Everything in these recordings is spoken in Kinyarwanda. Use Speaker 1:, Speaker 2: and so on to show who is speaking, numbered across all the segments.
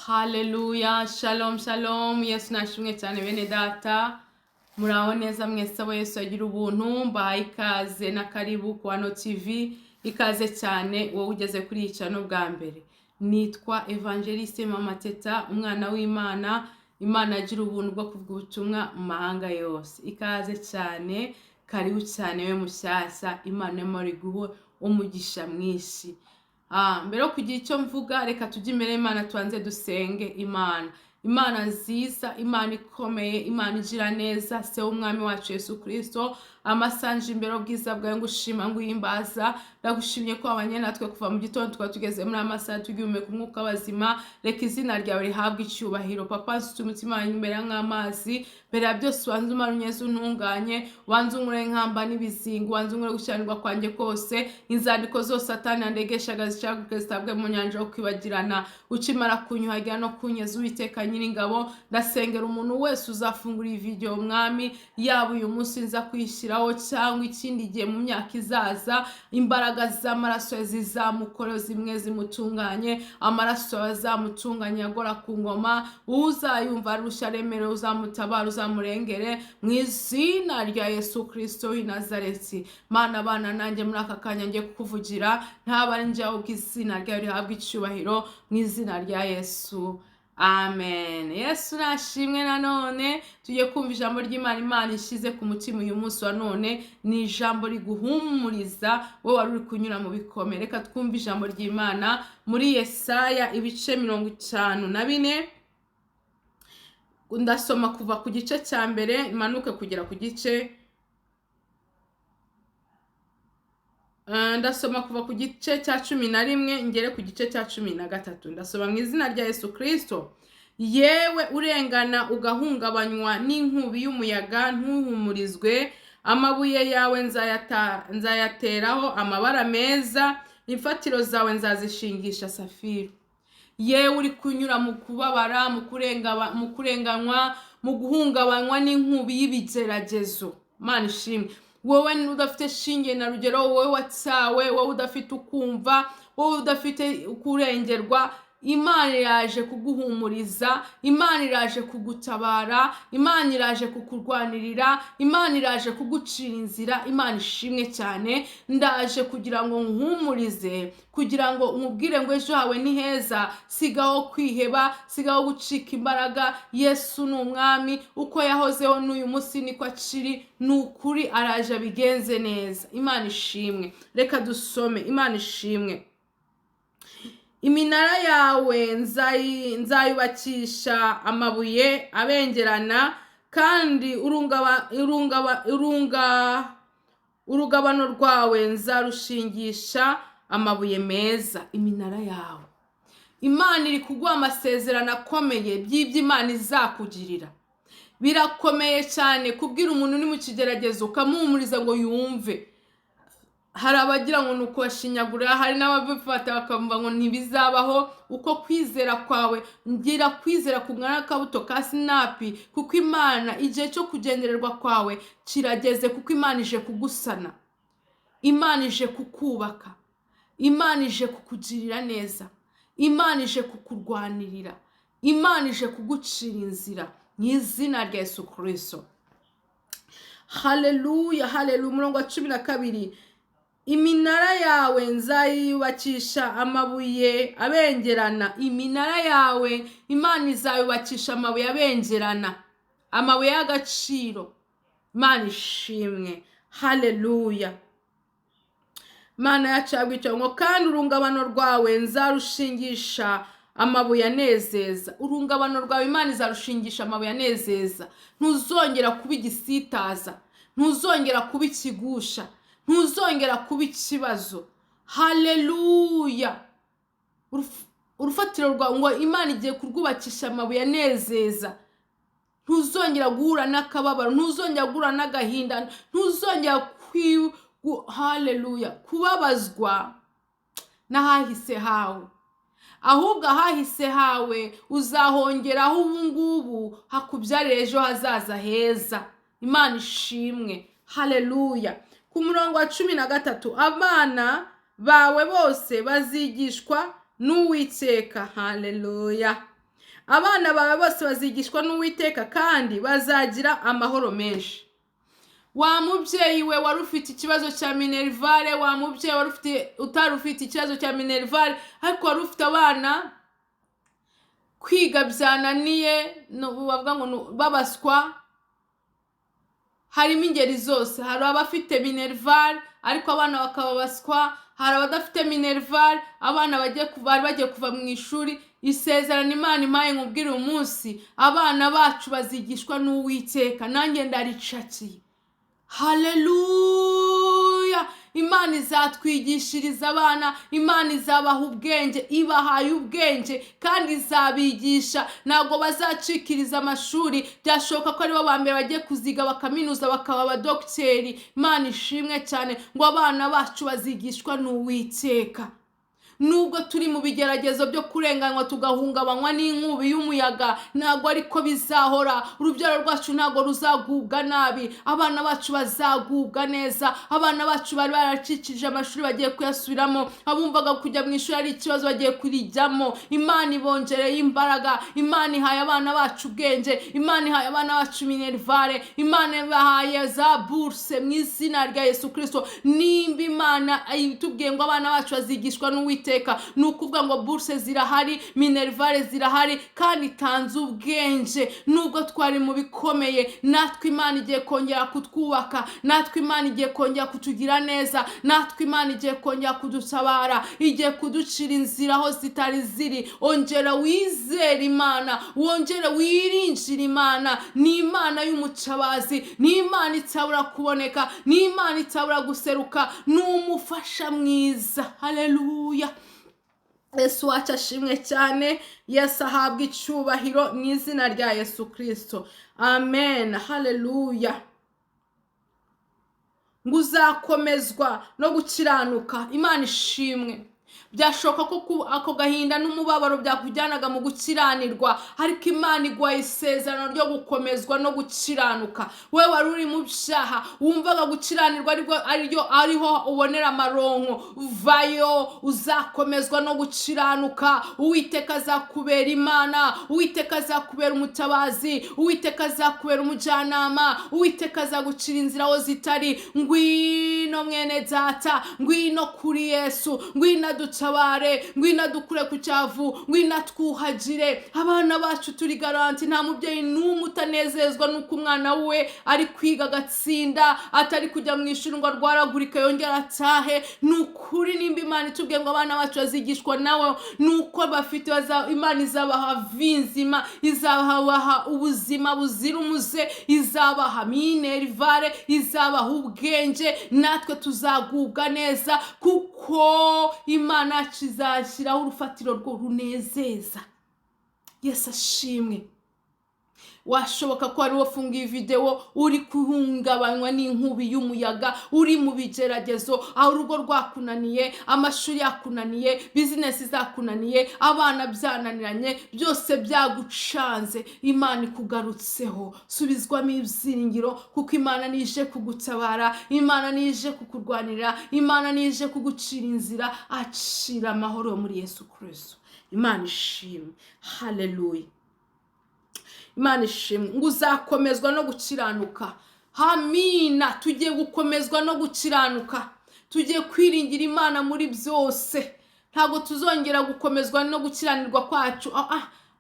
Speaker 1: Haleluya, shalom shalom. Yesu nashimwe cyane. Bene data, muraho neza mwese abo Yesu agira ubuntu? Mbahaye ikaze na karibu ku Hano TV. Ikaze cyane wowe ugeze kuri iyi channel bwa mbere. Nitwa Evangeliste Mama Teta, umwana w'Imana. Imana agira ubuntu bwo kuvuga ubutumwa mu mahanga yose. Ikaze cyane, karibu cyane we mushyashya. Imana y'amahoro iguhe umugisha mwinshi. Mbere yo kugira icyo mvuga, reka tujye imbere y'Imana, tubanze dusenge Imana. Imana nziza, Imana ikomeye, Imana igira neza, Se w'Umwami wacu Yesu Kirisito, amasanje imbere ubwiza bwawe ngushima, nguhimbaza. Ndagushimye ko wabanye natwe kuva mu gitondo tukaba tugeze muri amasaha tugihumeka umwuka w'abazima. Reka izina ryawe rihabwe icyubahiro. Papa, nsutse umutima wanjye imbere nk'amazi. Mbere ya byose ubanze umare unyeze, untunganye, ubanze unkure nkamba n'ibizingo, ubanze unkure gukiranirwa kwanjye kose. Inzandiko zose Satani yandegeshaga zicaguke, zitabwe mu nyanja yo kwibagirana. Ukimara kunyuhagira no kunyeza, Uwiteka Nyiringabo, ndasengera umuntu wese uzafungura iyi video, Mwami, yaba uyu munsi nza kuyishyiraho cyangwa ikindi gihe mu myaka izaza, imbaraga z'amaraso zizamukore zimwe zimutunganye, amaraso yawe azamutunganye agora ku ngoma. Uzayumva arushya aremerewe, uzamutabara, uzamurengere mu izina rya Yesu Kirisito w'i Nazareti. Mana, bana nanjye muri aka kanya ngiye kukuvugira, ntaba ari njye, ahubwo izina ryawe rihabwa icyubahiro mu izina rya Yesu, amen. Yesu nashimwe. Nanone tugiye kumva ijambo ry'Imana Imana ishyize ku mutima uyu munsi wa none. Ni ijambo riguhumuriza wowe wari uri kunyura mu bikomere. Reka twumve ijambo ry'Imana muri Yesaya ibice 54. Ndasoma kuva ku gice cya mbere manuke kugera ku gice, ndasoma kuva ku gice cya 11 ngere ku gice cya 13. Ndasoma mu izina rya Yesu Kirisito. Yewe urengana ugahungabanywa n'inkubi y'umuyaga, ntuhumurizwe, amabuye yawe nzayateraho amabara meza, imfatiro zawe nzazishingisha safiro. Yewe uri kunyura mu kubabara, mu kurenganywa, mu guhungabanywa n'inkubi y'ibigeragezo, Mana ishimwe. Wowe udafite shinge na rugero, wowe watsawe, wowe udafite ukumva, wowe udafite kurengerwa, Imana iraje kuguhumuriza, Imana iraje kugutabara, Imana iraje kukurwanirira, Imana iraje kugucira inzira. Imana ishimwe cyane. Ndaje kugira ngo nkuhumurize, kugira ngo nkubwire ngo ejo hawe ni heza. Sigaho kwiheba, sigaho gucika imbaraga. Yesu ni umwami, uko yahozeho n'uyu munsi niko akiri. Ni ukuri araje abigenze neza. Imana ishimwe. Reka dusome. Imana ishimwe. Iminara yawe nzayubakisha amabuye abengerana, kandi urugabano rwawe nzarushingisha amabuye meza. Iminara yawe, Imana iri kuguha amasezerano akomeye by'ibyo Imana izakugirira. Birakomeye cyane kubwira umuntu uri mu kigeragezo ukamuhumuriza ngo yumve. Hari abagira ngo ni ukubashinyagurira, hari n'ababifata bakamva ngo ntibizabaho. Uko kwizera kwawe, ngira kwizera kungana n'akabuto ka sinapi, kuko Imana igihe cyo kugendererwa kwawe kirageze, kuko Imana ije kugusana, Imana ije kukubaka, Imana ije kukugirira neza, Imana ije kukurwanirira, Imana ije kugucira inzira mu izina rya Yesu Kirisito. Haleluya, haleluya. Umurongo wa 12: iminara yawe nzayubakisha amabuye abengerana. Iminara yawe Imana izayubakisha amabuye abengerana, amabuye y'agaciro. Imana ishimwe. Haleluya. Imana yacu yabwicaye ngo kandi urungabano rwawe nzarushingisha amabuye anezeza. Urungabano rwawe Imana izarushingisha amabuye anezeza. Ntuzongera kuba igisitaza, ntuzongera kuba ikigusha, ntuzongera kuba ikibazo. Haleluya. Urufatiro rwawe ngo Imana igiye kurwubakisha amabuye anezeza. Ntuzongera guhura n'akababaro, ntuzongera guhura n'agahinda, ntuzongera haleluya, kubabazwa n'ahahise hawe. Ahubwo ahahise hawe uzahongeraho ubu ngubu hakubyarira ejo hazaza heza. Imana ishimwe. Haleluya. Ku murongo wa 13: abana bawe bose bazigishwa n'Uwiteka. Haleluya. Abana bawe bose bazigishwa n'Uwiteka, kandi bazagira amahoro menshi. Wa mubyeyi we wari ufite ikibazo cya minerval, wa mubyeyi wari ufite, utari ufite ikibazo cya minerval, ariko wari ufite abana kwiga byananiye, bavuga ngo babaswa, harimo ingeri zose. Hari abafite minerval ariko abana bakaba baswa, hari abadafite minerval, abana bari bagiye kuva mu ishuri. Isezerano Imana impaye nkubwire uyu munsi, abana bacu bazigishwa n'Uwiteka. Nanjye ndaricakiye. Haleluya! Imana izatwigishiriza abana, Imana izabaha ubwenge, ibahaye ubwenge kandi izabigisha. Ntabwo bazacikiriza amashuri. Byashoboka ko aribo ba mbere bagiye kuziga bakaminuza, bakaba abadogiteri. Imana ishimwe cyane. Ngo abana bacu bazigishwa n'Uwiteka. Nubwo turi mu bigeragezo byo kurenganywa, tugahungabanywa n'inkubi y'umuyaga, ntabwo ariko bizahora. Urubyaro rwacu ntabwo ruzagubwa nabi, abana bacu bazagubwa neza. Abana bacu bari baracikije amashuri bagiye kuyasubiramo, abumvaga kujya mu ishuri ari ikibazo bagiye kurijyamo. Imana ibongereye imbaraga, Imana ihaye abana bacu ubwenge, Imana ihaye abana bacu minerval, Imana ibahaye za bourse mu izina rya Yesu Kirisito. Nimba Imana itubwiye ngo abana bacu bazigishwa n'Uwiteka, ni ukuvuga ngo bourse zirahari, minerval zirahari, kandi itanze ubwenge. Nubwo twari mu bikomeye, natwe Imana igiye kongera kutwubaka, natwe Imana igiye kongera kutugira neza, natwe Imana igiye kongera kudutabara, igiye kuducira inzira aho zitari ziri. Ongera wizere Imana, wongere wiringire Imana. Ni Imana y'umutabazi, ni Imana itabura kuboneka, ni Imana itabura guseruka, ni umufasha mwiza. Haleluya! Yesu wacu ashimwe cyane. Yesu ahabwa icyubahiro mu izina rya Yesu Kirisito. Amen. Haleluya! Ngo uzakomezwa no gukiranuka. Imana ishimwe. Byashoboka ko ako gahinda n'umubabaro byakujyanaga mu gukiranirwa, ariko Imana iguha isezerano ryo gukomezwa no gukiranuka. Wowe wari uri mu byaha, wumvaga gukiranirwa ariryo ariho ubonera amaronko, vayo, uzakomezwa no gukiranuka. Uwiteka azakubera Imana, Uwiteka azakubera umutabazi, Uwiteka azakubera umujyanama, Uwiteka azagucira inzira aho zitari. Ngwino mwene data, ngwino kuri Yesu, ngwino adutabare, ngwino adukure ku cyavu, ngwino atwuhagire. Abana bacu turi garantie. Nta mubyeyi n'umwe utanezezwa n'uko umwana we ari kwiga agatsinda, atari kujya mu ishuri ngo arwaragurike yongere atahe. Ni ukuri, nimba Imana itubwiye ngo abana bacu bazigishwa nawe, ni uko bafite Imana izabaha vie nzima, izabaha ubuzima buzira umuze, izabaha minerval, izabaha ubwenge. Natwe tuzagubwa neza, kuko Imana yacu izashyiraho urufatiro rwo runezeza. Yesu ashimwe. Washoboka ko wari wafunguye videwo uri guhungabanywa n'inkubi y'umuyaga, uri mu bigeragezo, aho urugo rwakunaniye, amashuri yakunaniye, business zakunaniye, abana byananiranye, byose byagucanze. Imana ikugarutseho. Subizwamo ibyiringiro, kuko Imana nije kugutabara, Imana nije kukurwanira, Imana nije kugucira inzira. Acira amahoro muri Yesu Kirisito. Imana ishimwe. Haleluya! Imana ishimwe. Ngo uzakomezwa no gukiranuka. Hamina! Tugiye gukomezwa no gukiranuka, tugiye kwiringira Imana muri byose. Ntabwo tuzongera gukomezwa no gukiranirwa kwacu.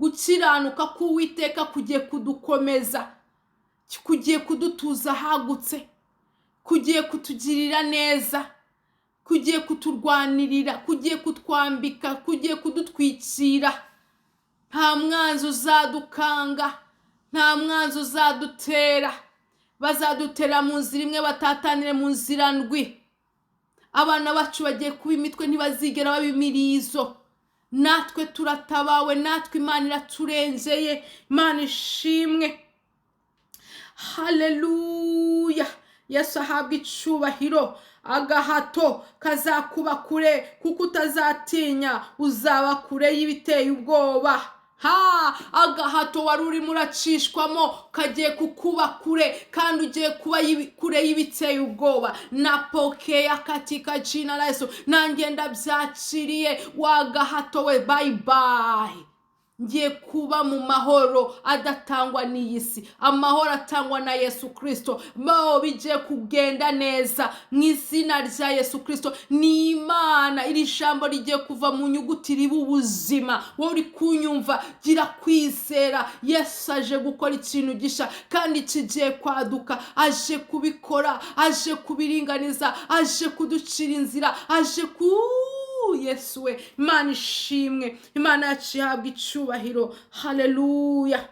Speaker 1: Gukiranuka k'Uwiteka kugiye kudukomeza, kugiye kudutuza hagutse, kugiye kutugirira neza, kugiye kuturwanirira, kugiye kutwambika, kugiye kudutwikira. Nta mwanzi uzadukanga, nta mwanzi uzadutera. Bazadutera mu nzira imwe, batatanire mu nzira ndwi. Abana bacu bagiye kuba imitwe, ntibazigera baba imirizo. Natwe turatabawe, natwe Imana iraturengeye. Imana ishimwe. Haleluya! Yesu ahabwa icubahiro. Agahato kazakuba kure, kuko utazatinya, uzaba kure y'ibiteye ubwoba. Ha, agahato wari urimo uracishwamo kagiye kukuba kure, kandi ugiye kuba kure y'ibiteye ubwoba. Napokea katika jina la Yesu. Nanjye ndabyakiriye. Wa gahato we, bye bye. Ngiye kuba mu mahoro adatangwa n'iyi si, amahoro atangwa na Yesu Kirisito. Maho bigiye kugenda neza mu izina rya Yesu Kirisito. Ni Imana, iri jambo rigiye kuva mu nyuguti riba ubuzima. Wowe uri kunyumva, gira kwizera. Yesu aje gukora ikintu gishya kandi kigiye kwaduka. Aje kubikora, aje kubiringaniza, aje kuducira inzira, aje ku Yesu we. Imana ishimwe, Imana yacu ihabwa icyubahiro. Haleluya.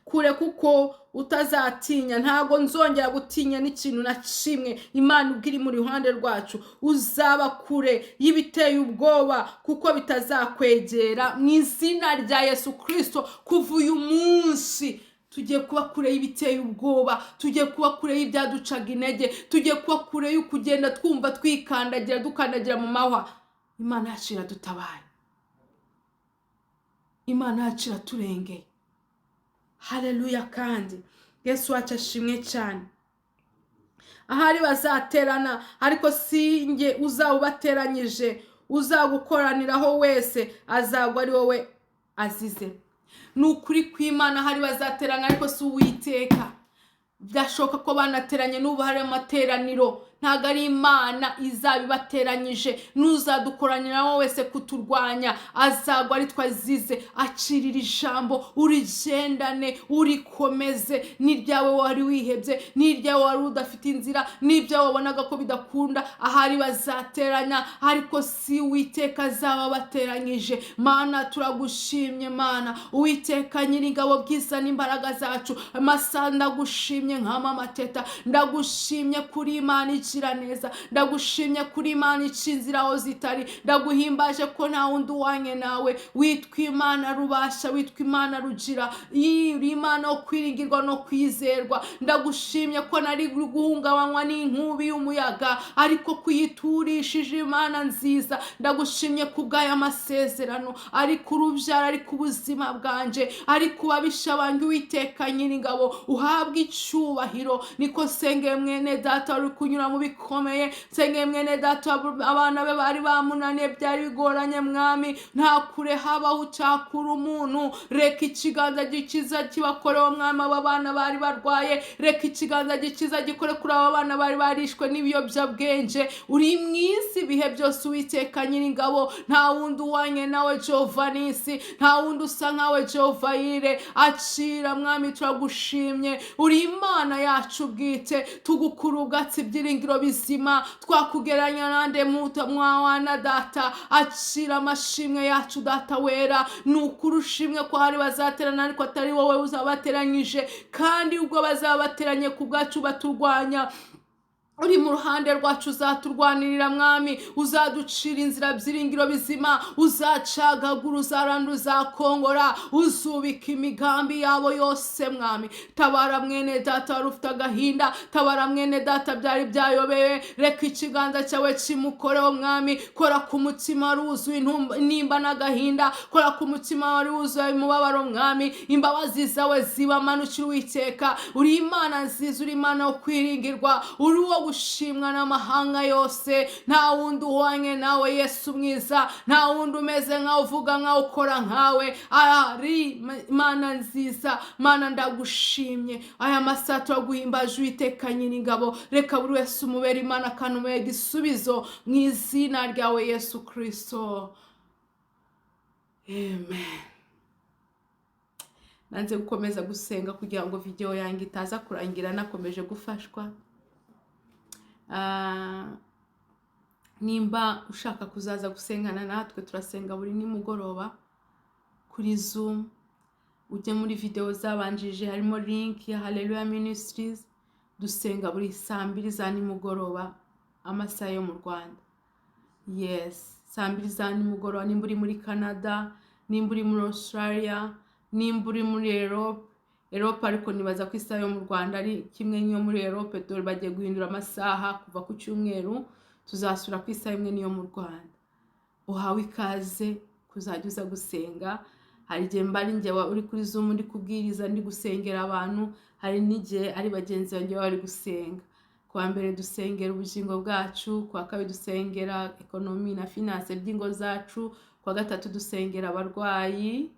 Speaker 1: Kure kuko utazatinya. Ntabwo nzongera gutinya n'ikintu na kimwe, Imana ubwo iri mu ruhande rwacu. Uzaba kure y'ibiteye ubwoba kuko bitazakwegera, mu izina rya Yesu Kirisito. Kuva uyu munsi tugiye kuba kure y'ibiteye ubwoba, tugiye kuba kure y'ibyaducaga intege, tugiye kuba kure y'ukugenda twumva twikandagira, dukandagira mu mahwa. Imana yacu iradutabaye, Imana yacu iraturengeye. Haleluya. Kandi Yesu wacu ashimwe cyane. Ahari bazaterana, ariko si njye uzaba ubateranyije. Uzagukoraniraho wese azagwa ari wowe azize. Ni ukuri kw'Imana, ahari bazaterana, ariko si Uwiteka. Byashoboka ko banateranye, n'ubu hari amateraniro, ntabwo ari Imana izaba ibateranyije. N'uzadukoraniraho wese kuturwanya azagwa ari twe azize. Acirira ijambo, urigendane, urikomeze. N'iryawe wari wihebye, n'iryawe wari udafite inzira, n'ibyawe wabonaga ko bidakunda, ahari bazateranya, ariko si Uwiteka azaba bateranyije. Mana, turagushimye. Mana Uwiteka Nyiringabo, bwiza n'imbaraga zacu, masa ndagushimye. Nka mama Teta, ndagushimye kuri Imana igira neza, ndagushimye kuri Imana ica inzira aho zitari. Ndaguhimbaje ko nta wundi uwanye nawe. Witwa Imana rubasha, witwa Imana rugira, uri Imana wo kwiringirwa no kwizerwa. Ndagushimye ko nari guhungabanywa n'inkubi y'umuyaga, ariko kuyiturishije. Imana nziza, ndagushimye ku bw'aya masezerano ari ku rubyaro, ari ku buzima bwanje, ari ku babisha banjye. Uwiteka Nyiringabo, uhabwe icyubahiro. Niko sengeye mwene data uri kunyura mu bikomeye, sengeye mwene data abana be bari bamunaniye, byari bigoranye. Mwami, nta kure habaho ucyakura umuntu. Reka ikiganza gikiza kibakoreho, Mwami. Aba bana bari barwaye, reka ikiganza gikiza gikore kuri aba bana bari barishwe n'ibiyobyabwenge. Uri mwiza ibihe byose, Uwiteka Nyiringabo. Nta wundi uwanye nawe, Jovanisi, nta wundi usa nkawe, Jovayire. Acira Mwami, turagushimye, uri Imana yacu bwite. Tugukura ubwatsi byiringiro bizima, twakugeranya nande mwawana data? Acira amashimwe yacu, Data wera. Ni ukuri ushimwe ko hari bazaterana, ariko atari wowe uzabateranyije. Kandi ubwo bazaba bateranye ku bwacu baturwanya, uri mu ruhande rwacu, uzaturwanirira. Mwami, uzaducira inzira byiringiro bizima, uzacagagura, uzaranda, uzakongora, uzubika imigambi yabo yose. Mwami, tabara mwene data wari ufite agahinda, tabara mwene data byari byayobeye. Reka ikiganza cyawe kimukoreho. Mwami, kora ku mutima wari wuzuye intimba n'agahinda, kora ku mutima wari wuzuye umubabaro. Mwami, imbabazi zawe zibamanukira. Uwiteka, uri Imana nziza, uri Imana yo kwiringirwa, uri uwo gushimwa n'amahanga yose. Nta wundi uhwanye nawe, Yesu mwiza, nta wundi umeze nkawe, uvuga nkawe, ukora nkawe. Ari Imana nziza. Mana, ndagushimye. Aya masaha turaguhimbaje, Uwiteka Nyiringabo. Reka buri wese umubere Imana kandi umubere igisubizo, mu izina ryawe Yesu Kirisito, amen. Nanze gukomeza gusenga kugira ngo videwo yanjye itaza kurangira nakomeje gufashwa. Nimba ushaka kuzaza gusengana natwe, turasenga buri nimugoroba kuri Zoom. Ujye muri videwo zabanjije, harimo link ya Haleluya Ministries. Dusenga buri saa 2 za nimugoroba, amasaha yo mu Rwanda. Yes, saa 2 za nimugoroba. Nimba uri muri Canada, nimba uri muri Australia, nimba uri muri Europe, Europe ariko nibaza ko isaha yo mu Rwanda ari kimwe n'iyo muri Europe. Dore bagiye guhindura amasaha kuva ku cyumweru, tuzasura ku isaha imwe n'iyo mu Rwanda. Uhawe ikaze kuzajya uza gusenga. Hari igihe mba ari njye uri kuri Zoom, ndi kubwiriza, ndi gusengera abantu, hari n'igihe ari bagenzi banjye baba bari gusenga. Kuwa mbere dusengera ubugingo bwacu, kuwa kabiri dusengera economy na finance by'ingo zacu. Kuwa gatatu dusengera abarwayi.